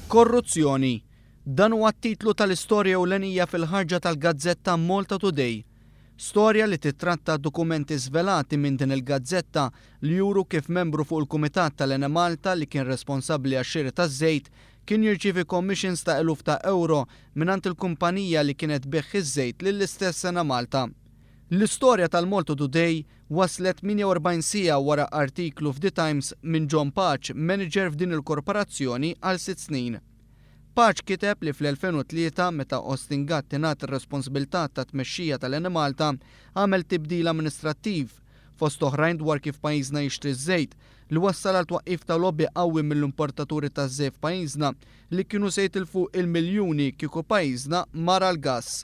Korruzzjoni. Dan huwa t-titlu tal-istorja ewlenija fil-ħarġa tal-gazzetta Malta Today. Storja li tittratta dokumenti żvelati minn din il-gazzetta li juru kif membru fuq il-Kumitat tal-Enemalta li kien responsabbli għax-xiri taż-żejt kien jirċievi commissions ta' eluf ta' ewro mingħand il-kumpanija li kienet tbigħ iż-żejt lill-istess Enemalta. L-istorja tal-Malta Today waslet 48 siegħa wara artiklu f'The Times minn John Pace, manager f'din il-korporazzjoni għal sitt snin. Pace kiteb li fl-2003, meta Austin Gatt ingħata r-responsabilità tat-tmexxija tal-Enemalta, għamel tibdil amministrattiv, fost oħrajn dwar kif pajjiżna jixtri ż-żejt, li wassal għal twaqqif ta' lobby qawwi mill-importaturi taż-żejt f'pajjiżna li kienu se jitilfu il-miljuni kieku pajjiżna mar għall-gass.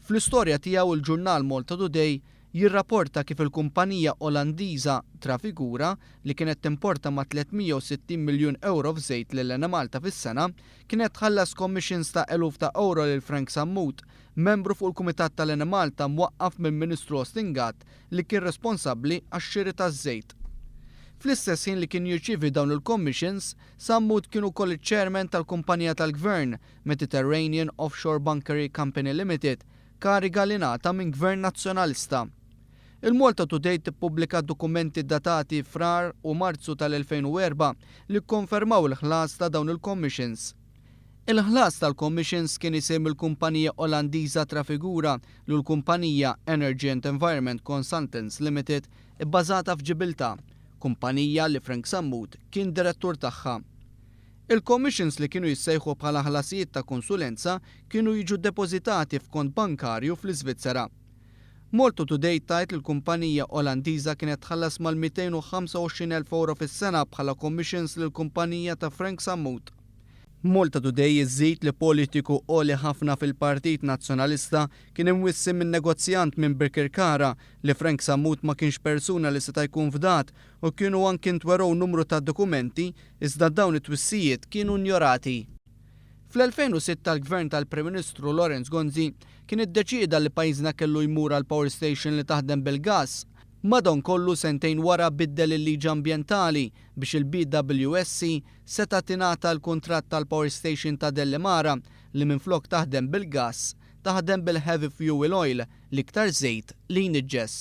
Fl-istorja tiegħu l-ġurnal Malta Today jirrapporta kif il-kumpanija Olandiża Trafigura li kienet timporta ma' 360 miljun ewro f'żejt lil Enemalta fis-sena kienet tħallas commissions ta' eluf ta' ewro lil Frank Sammut, membru fuq il-Kumitat tal-Enemalta mwaqqaf mill-Ministru Austin Gatt li kien responsabbli għax-xiri taż-żejt. Fl-istess ħin li kien jirċievi dawn il-commissions, Sammut kien ukoll iċ-chairman tal-kumpanija tal-Gvern, Mediterranean Offshore Bunkery Company Limited, kariga li ngħata minn Gvern Nazzjonalista. Il-Malta Today tippubblika dokumenti datati Frar u Marzu tal-2004 li kkonfermaw il-ħlas ta' dawn il-commissions. Il-ħlas tal-commissions kien isir mill-kumpanija Olandiża Trafigura lil kumpanija Energy and Environment Consultants Limited ibbażata f'Ġibiltà, kumpanija li Frank Sammut kien direttur tagħha. Il-commissions li kienu jissejħu bħala ħlasijiet ta' konsulenza kienu jiġu depożitati f'kont bankarju fl-Iżvizzera. Malta Today tgħid li l-kumpanija Olandiża kienet tħallas mal-225,000 euro fis-sena bħala commissions lill-kumpanija ta' Frank Sammut. Malta Today iżżid li politiku għoli ħafna fil-Partit Nazzjonalista kien imwissi minn negozjant minn Birkirkara li Frank Sammut ma kienx persuna li seta' jkun fdat u kienu anki ntwerew numru ta' dokumenti iżda dawn it-twissijiet kienu injorati. Fl-2006 l-Gvern tal-Prim Ministru Lawrence Gonzi kien iddeċieda li pajjiżna kellu jmur għal power station li taħdem bil-gass. Madankollu sentejn wara biddel il-liġi ambjentali biex il-BWSC seta' tingħata l-kuntratt tal-power station ta' Delimara li minflok taħdem bil-gass, taħdem bil-heavy fuel oil, l-iktar żejt li jniġġes.